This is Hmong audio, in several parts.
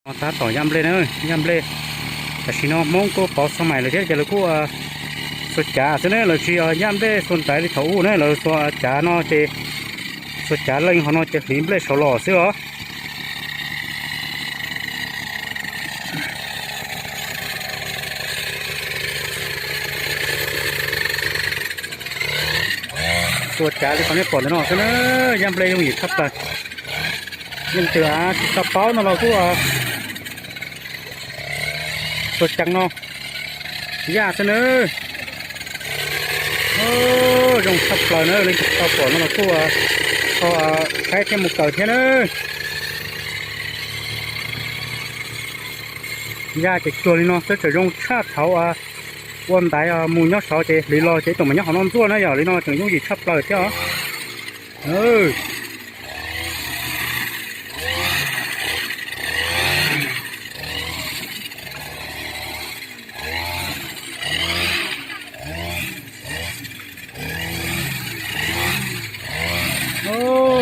Tab tom yaj nplej na, yaj nplej. Tam sim no Hmoob kuj pauv xa mais lawm thiab ces lawv kuj xuas cav xwb ne, lawv tsis yaj nplej xuas ntaiv li thaum ub ne, lawv xuas cav no ces xuas cav leej hauv no ces hliv nplej saud los xwb os. Xuas cav li qhov nej pom ntawm no xwb na, yaj nplej yooj yim tshaj plaws. Leej twg tsis tau paub no los kuj xuas cav no yaj xwb na. Zoo tshaj plaws na, leej twg tsis tau pom no los kuj ho saib thiab mus kawm thiab na. Yaj ces cuag li no xwb tseem zoo tshaj thaum ua ntaiv mus nyob saud ces hliv los ces ib tug mas nyob hauv no ntxuaj na, yog li no tseem yooj yim tshaj plaws thiab os.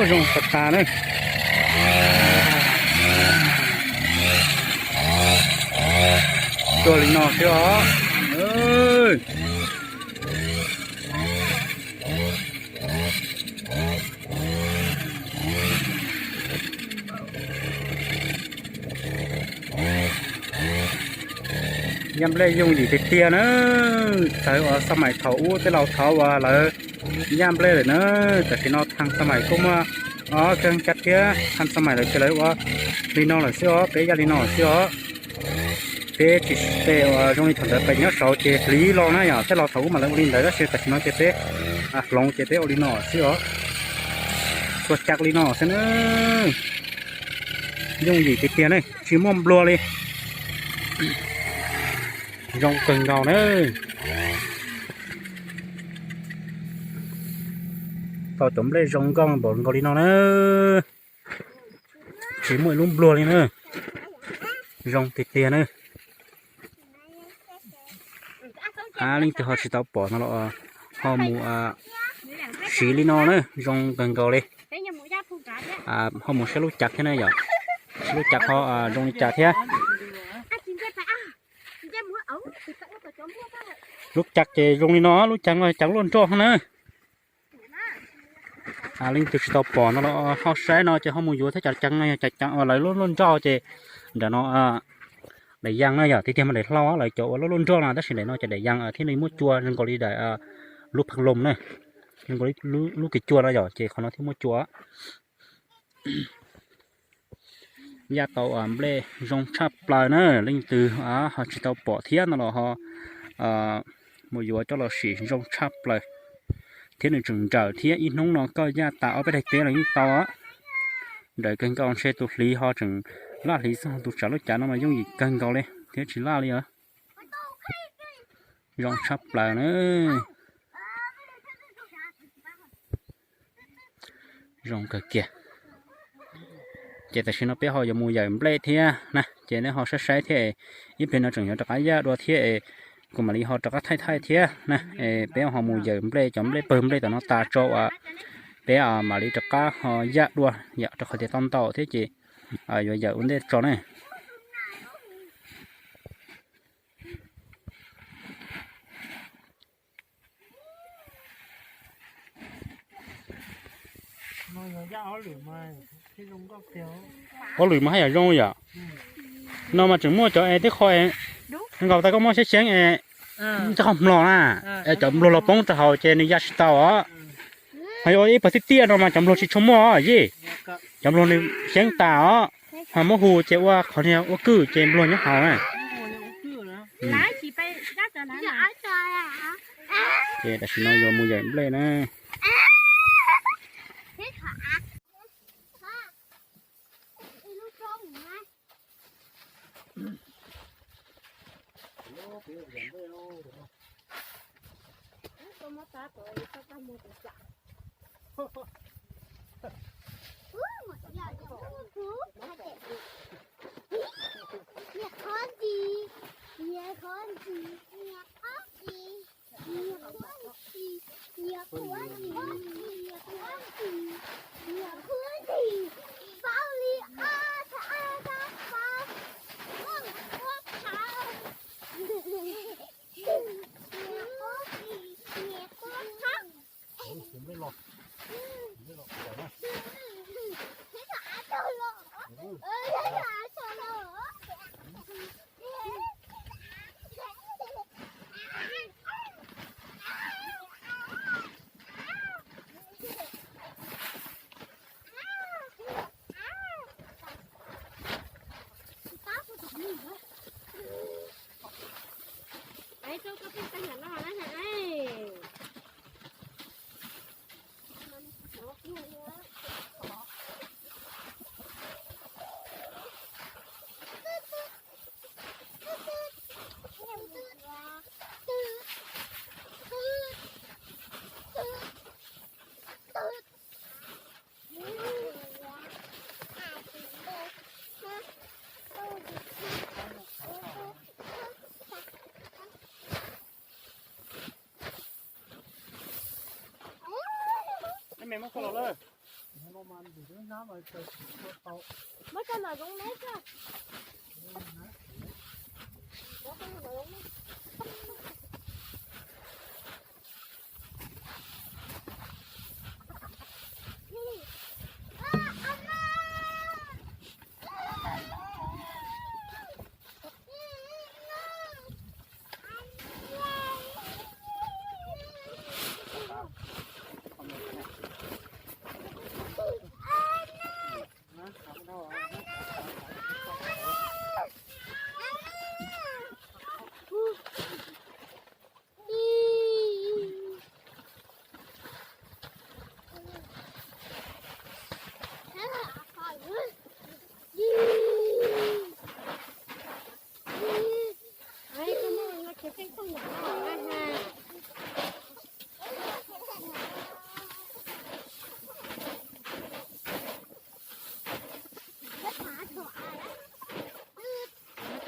Zoo tas tas na. Cuag li no xwb os. Yaj nplej yooj yim tiag tiag na. Txawv uas xa mais thaum ub tej laus thaud uas lawv yaj nplej lawm na. Tam sim no thaj xa mais kuj muaj ob kheej cab thiab, thaj xa mais lawv ces lawv ua li no lawm xwb os, peb yaj li no xwb os. Peb tsis tes uas zoo li thaum ntawd pem nyob saud ces hliv los na, yog tej laus thaum ub mas lawv ua li ntawd tab sis tam sim no ces peb hloov ces peb ua li no xwb os. Xuas cav li no xwb na. Yooj yim tiag tiag ne, tsis muaj npluag li. Zoo kawg nkaus na. Tau cov nplej zoo nkauj npaum nkaus li no na. Tsis muaj ib lub npluag li na. Zoo tiag tiag na. Leej twg ho tsis tau pom no los ho mus siv li no na, zoo kawg nkaus li. Ho mus saib lub cav thiab na yom. Lub cav ho zoo li cas thiab. Lub cav ces zoo li no, lub cav no cav luaj nroj na. Leej twg tsis tau pom no los ho saib no ces ho mus yuav thiab, cov cav no yog cov cav uas lawv luaj luaj nroj ces nram no daim yaj na yom, tiag tiag mas daim hlau lawv cov uas luaj luaj nroj no tab sis daim no ces daim yaj thiab nws muaj cua zoo nkaus li daim lub pheej loos na, zoo nkaus lub kis cua no yom ces qhov no thiaj muaj cua. Yaj tau nplej zoo tshaj plaws na, leej twg ho tsis tau pom thiab no los ho mus yuav coj los sim zoo tshaj plaws. Thiab nws tseem nrawm thiab, ib hnub no koj yaj tas ob peb daim teb los yeej tau. Nrawm kawg nkaus ntshe tus hliv ho tseem laj hliv xwb, tus tsav lub cav no mas yooj yim kawg nkaus li thiab tsis laj li os. Zoo tshaj plaws na. Zoo kawg kiag. Ces tam sim no peb ho yuav mus yawm nplej thiab na, ces nej ho saib saib thiab, ib pliag no tseem yuav rov qab yaj dua thiab es kuv mam li ho rov qab thaij thaij thiab na. Peb ho mus yawm nplej, cov nplej pawg nplej tom no tas tso uas peb mam li rov qab ho yaj dua yom, rau qhov tias tau ntau thiab ces yuav yawm ua ntej tso na. Ob lwm mas haj yam zoo yom. No mas tseem muaj cov es tib qho nkaus tas koj muab xyeb xyeeb es cov qhov mlog na, es cov npluag los poob rau hauv ces nws ya tsis tau os. Ho yuav ib puag tiaj tiaj no mas cov npluag tsis tshua muaj os yij. Cov npluag nws xyeeb tas os. Ho muab hu ces ua qhov niag ua kwj ces npluag nyob hauv na. Ces tam sim no yuav mus yawm nplej na. Muab cov no zoo neb tso.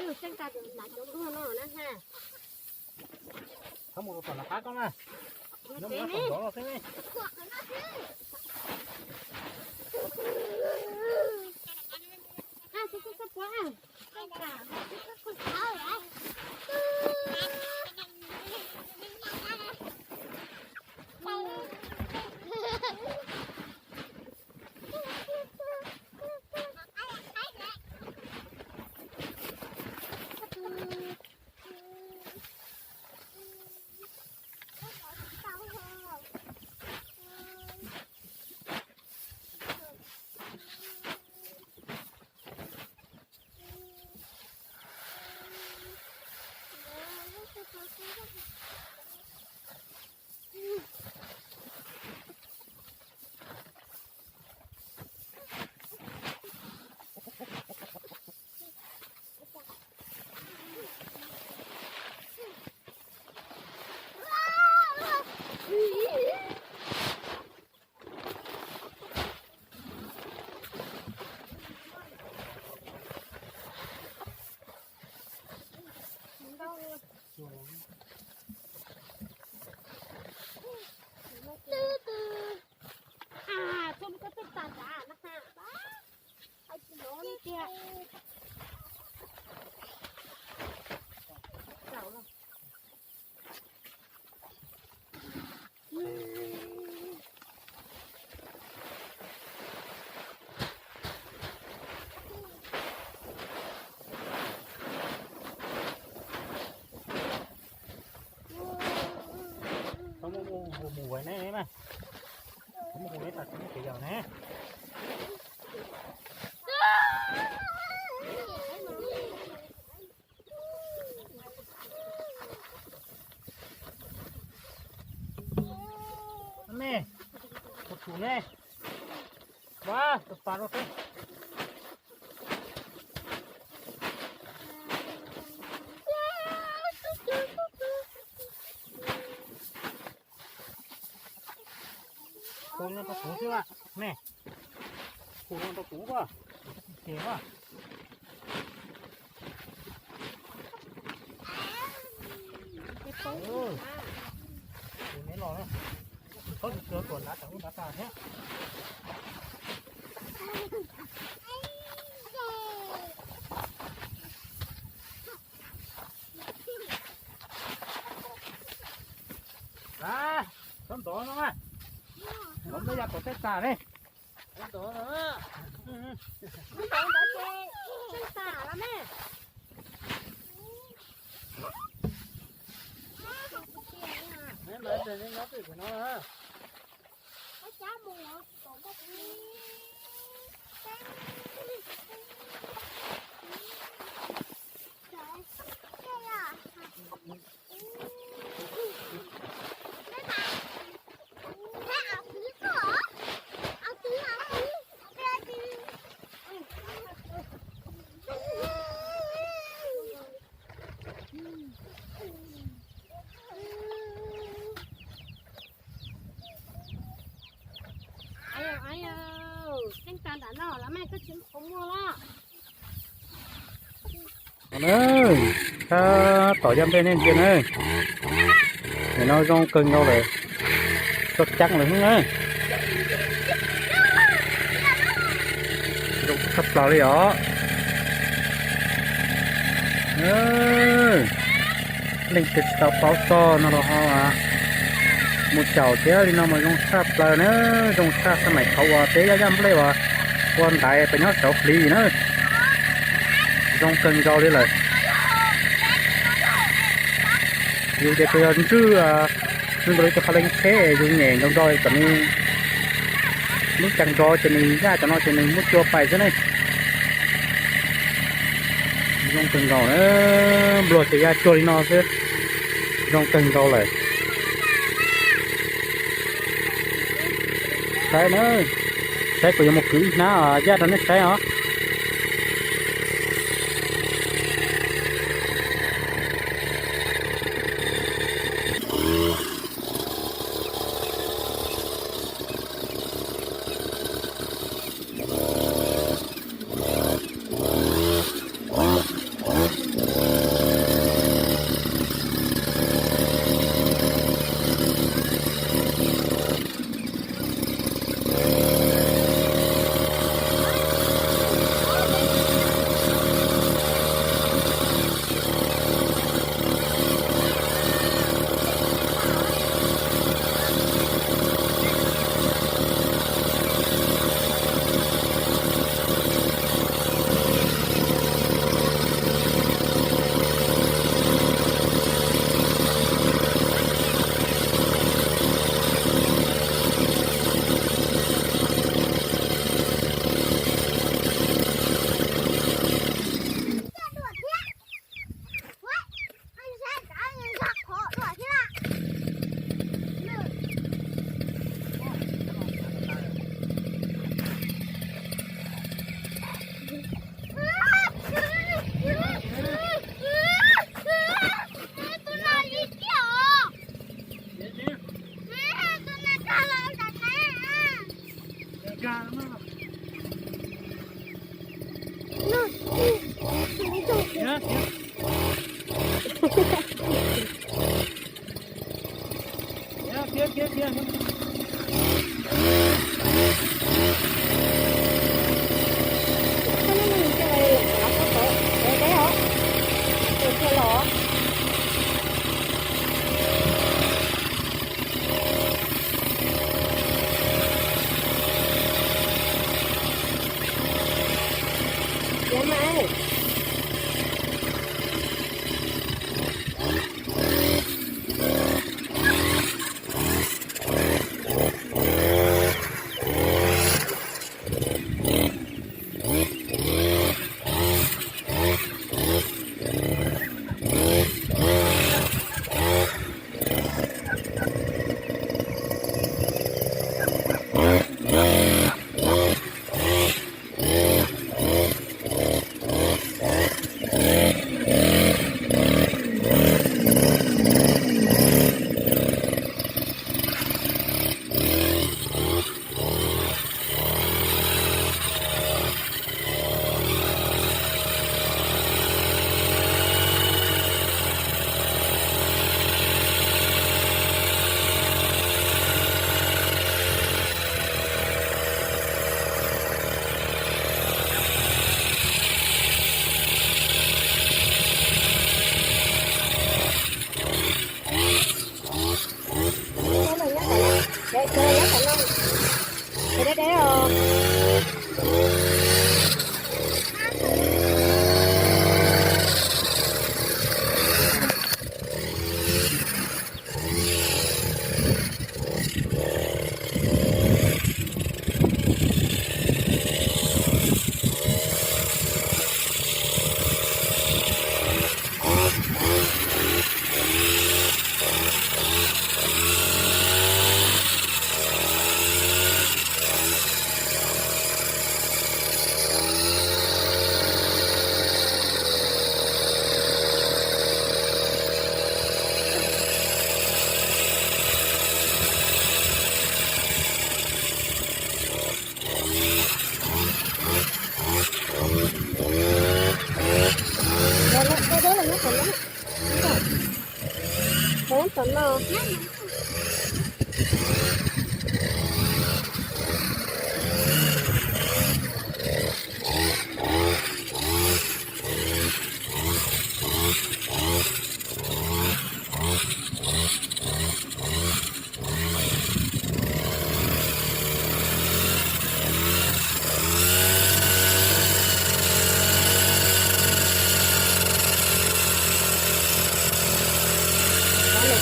Twb tseeb tag tus hnav cov nkuaj no na ha. Txhob mus rau tom nram qab koj na. Nyob mus nyob tom ntov no xwb ne. Txhob mus mus mus mus ua ne na. Txhob mus mus ne, tas tsis muaj kev yog ne. Ne, tus tus ne, ua tus pas rau xwb. Hu nyob rau kuv xwb a, me. Hu nyob rau kuv a. Ces a, kuv neb los na, tsis txhob tsis txhob tuam nrad tas ub nrad tas thiab. A, txhob ntov no, ntov no yog tom tej tas ne. Ntov no, ntov ntov ces tej tas los ne. Neb mas nyob pem no. Aw, aw, tseeb tas nram no los mas koj tsis qhuav muag los. Thab tom yaj nplej nej ntsia na, nim no zoo kawg nkaus lawm, txog ceeb lawm xwb na. Tshaj plaws li os. Leej twg tsis tau paub txog no los ho mus caum thiab, li no mas zoo tshaj plaws na, zoo tshaj xab maim thaud uas peb yaj yaj nplej uas ua ntaiv pem nyob saud hlis na, zoo kawg nkaus li lawm. Yus ces tsuas yog ntswj, ntswj nkaus li tus qhov leej tsheb yus nyem nrau nrau kom nws lub cas nrov ces nws yaj cov no ces nws muab cua pais xwb ne. Zoo kawg nkaus na, npluag ces ya cuag li no xwb, zoo kawg nkaus lawm. Saib na, saib kuv yuav mus kwv ib hnab yaj rau nej saib os.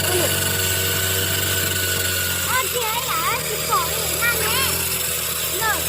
Ob tsi yam tsis pom li na ne. Lawm.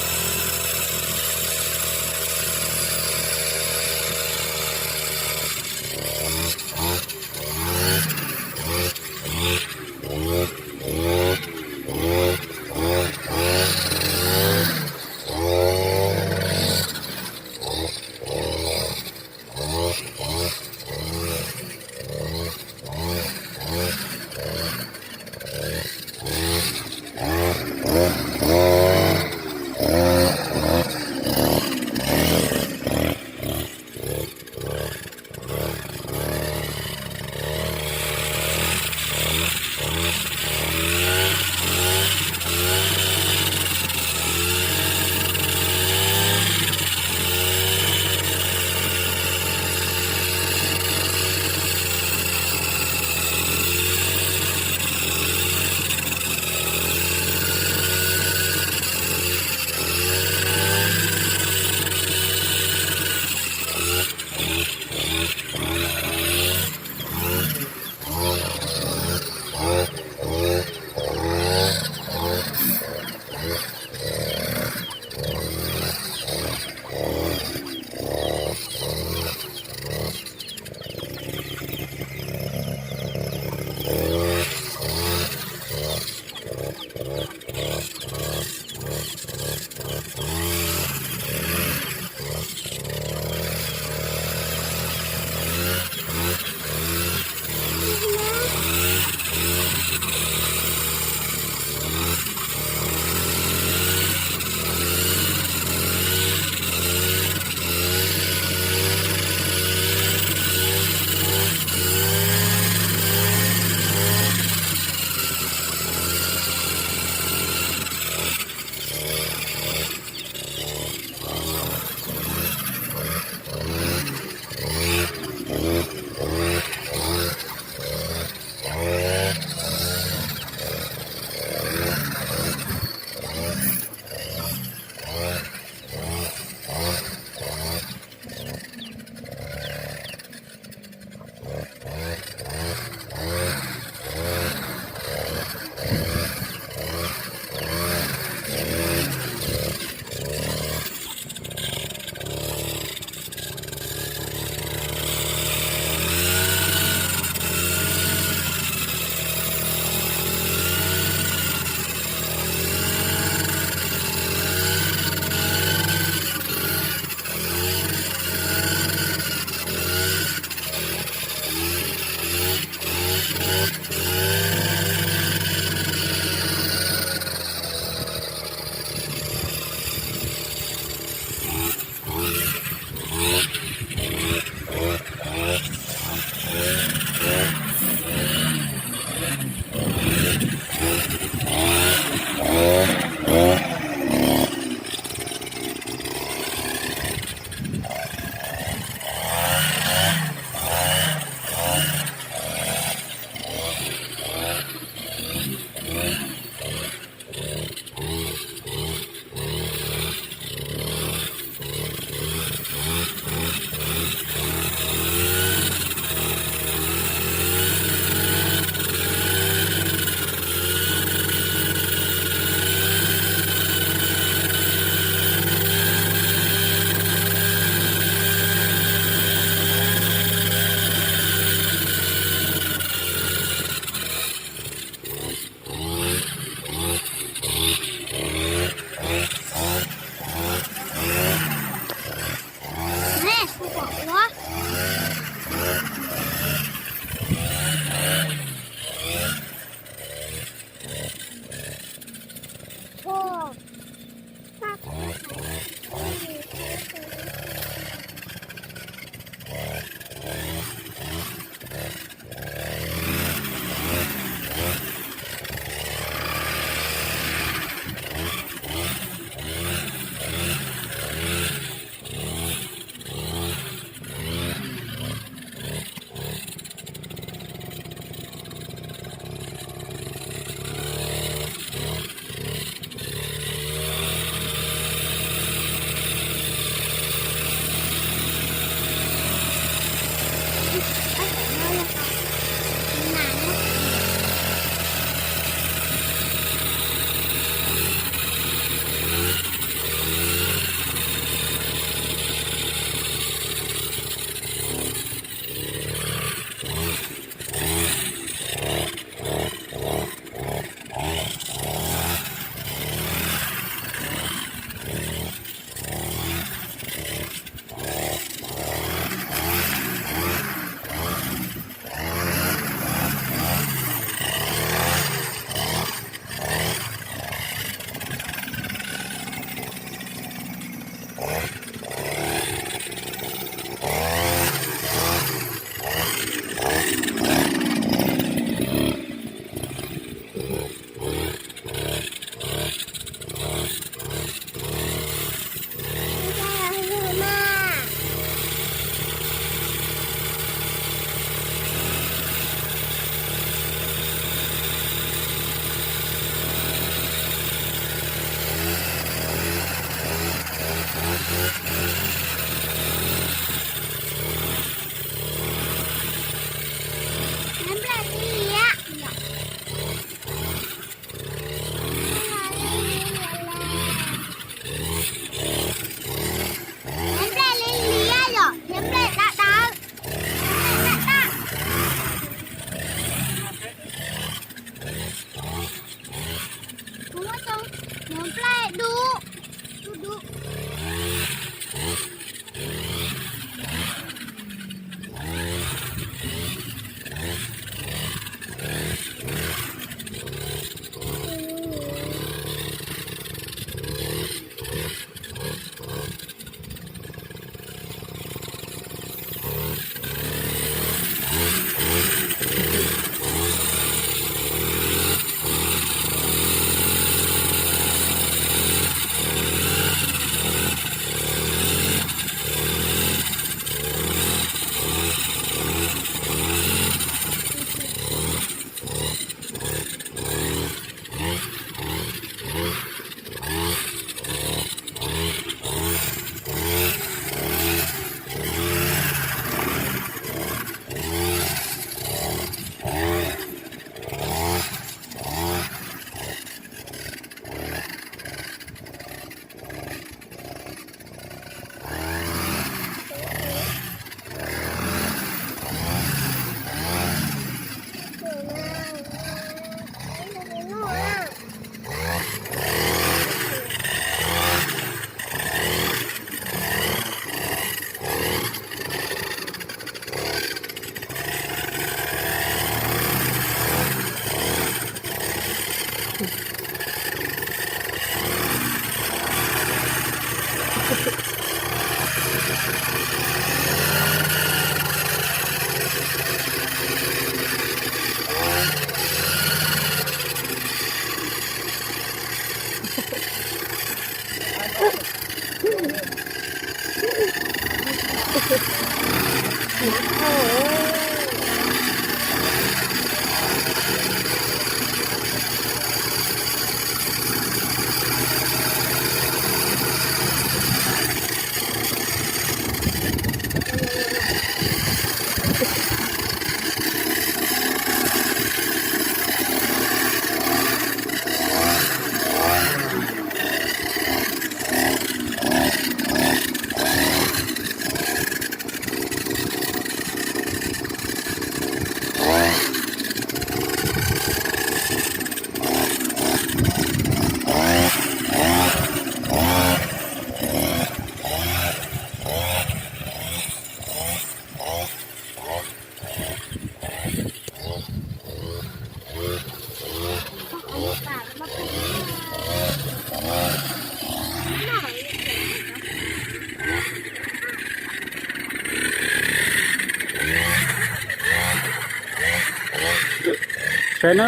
Saib na,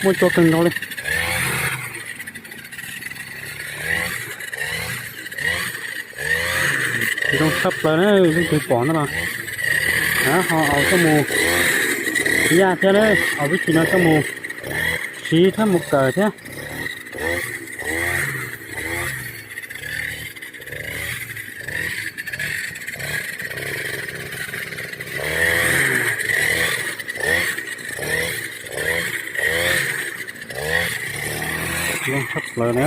muaj cua kawg nkaus li. Zoo tshaj plaws na, leej twg pom no los ho aus coj mus yaj thiab na, aus vib cis no coj mus siv thiab mus kawm thiab. Zoo tshaj plaws na.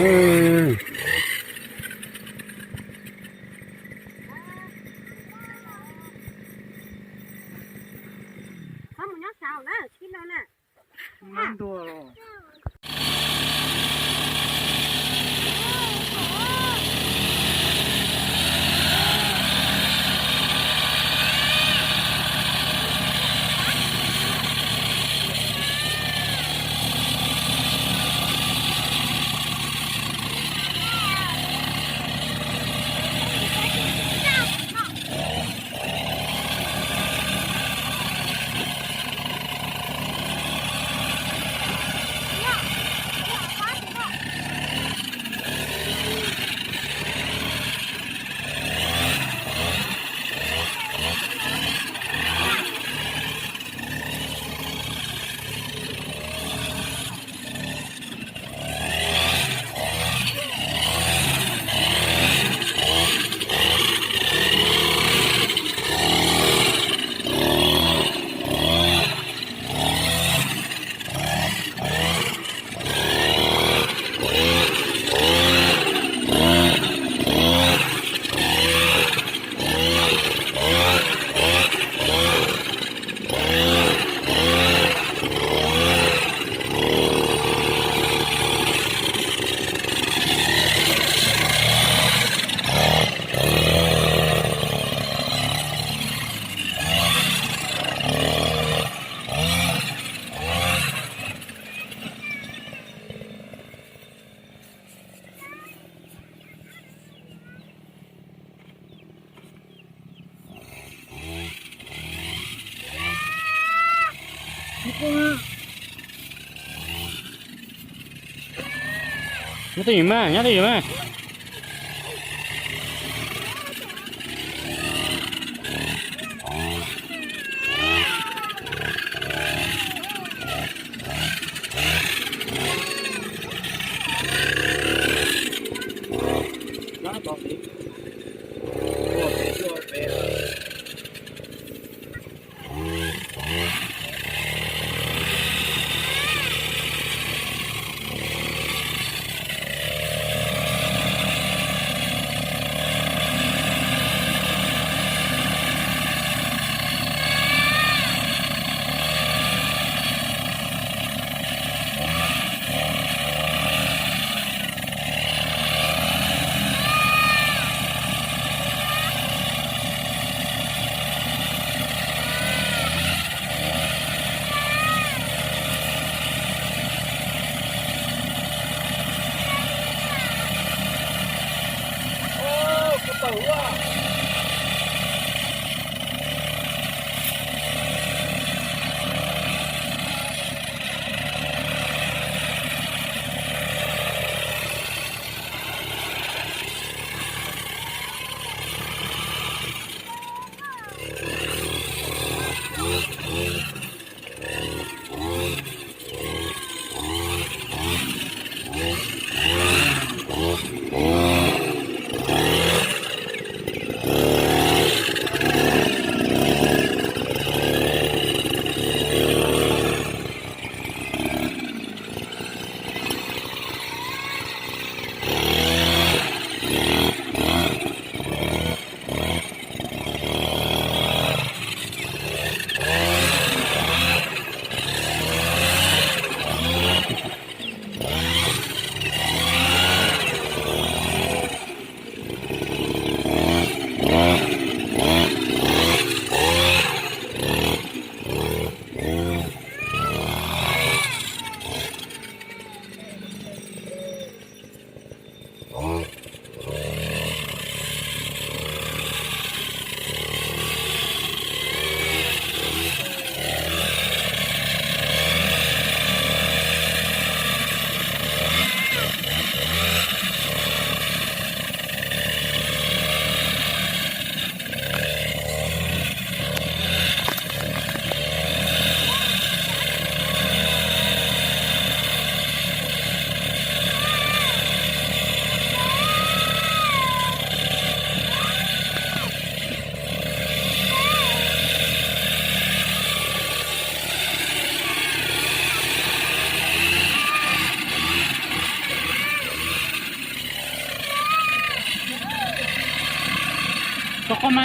Nyob twj ywm mas, nyob twj ywm mas.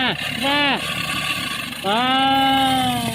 Vaj, vaj.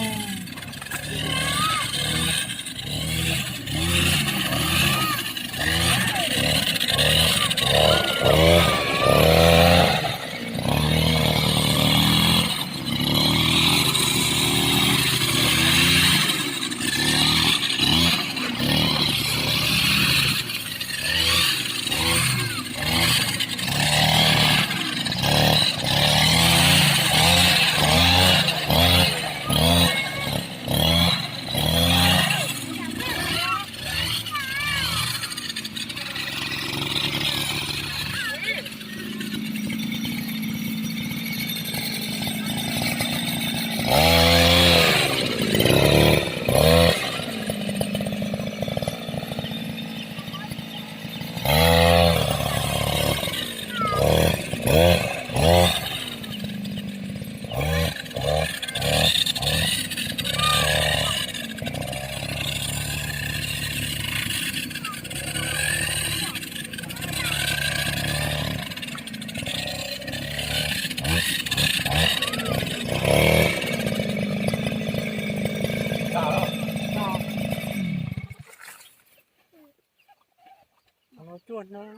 Cuaj hnab,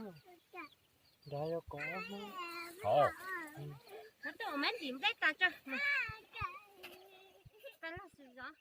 nrad yog kaum ob hnab. Thov tuaj ua mab ntim nplej tas tso. Tas loj xwm zov.